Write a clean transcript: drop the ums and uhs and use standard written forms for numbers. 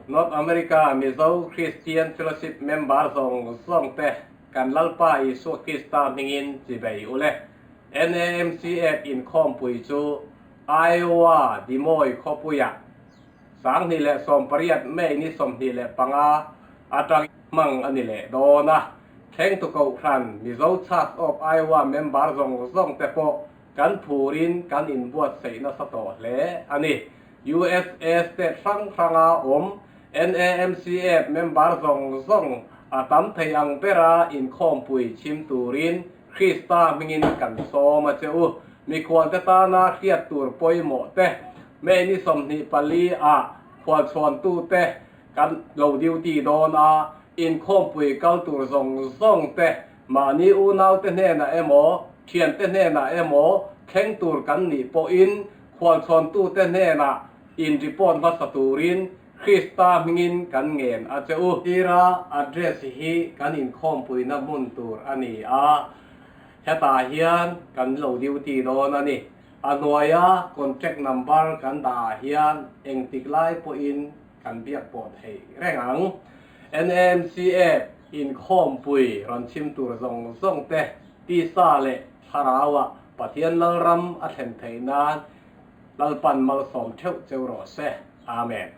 North America Mizo Christian Fellowship member zawng zawng te kan Lalpa Isua Krista hmingin chibei u le. NAMCF inkhawmpui chu Iowa Des Moines khawpuiah 2018 May ni 25 atang hmang a ni leh dawn a. Thlengtu Kohhran Mizo Church of Iowa member zawng zawng te pawh kan phurin kan inbuatsaih nasa tawh hle a ni. USA state hrang hranga awm NAMCF member zawng zawng a tam thei ang bera inkhawmpui chhim turin Krista hmingin kan sawm a che u. Mikhualte tana hriat tur pawimawh te, May ni 24 ah khualchhuantute kan lo duty dawn a, inkhawmpui kal tur zawng zawng te, mahni unaute hnenah emaw, thiante hnenah emaw thleng tur kan nih pawhin khualchhawntute hnenah in report hmasa turin Krista hmingin kan ngen a che u. Tira address hi kan inkhawmpuina hmun tur a ni a, hetah hian kan lo duty dawn a ni. A hnuaia contact number kan dah ah hian engtik lai pawhin kan biak pawh theih reng ang. NAMCF inkhawmpui rawn chhim tur zawng zawng te tisa leh thlarauah Pathian Lalram a thlen theih nan Lalpan malsawm theuh cheu rawh se. Amen.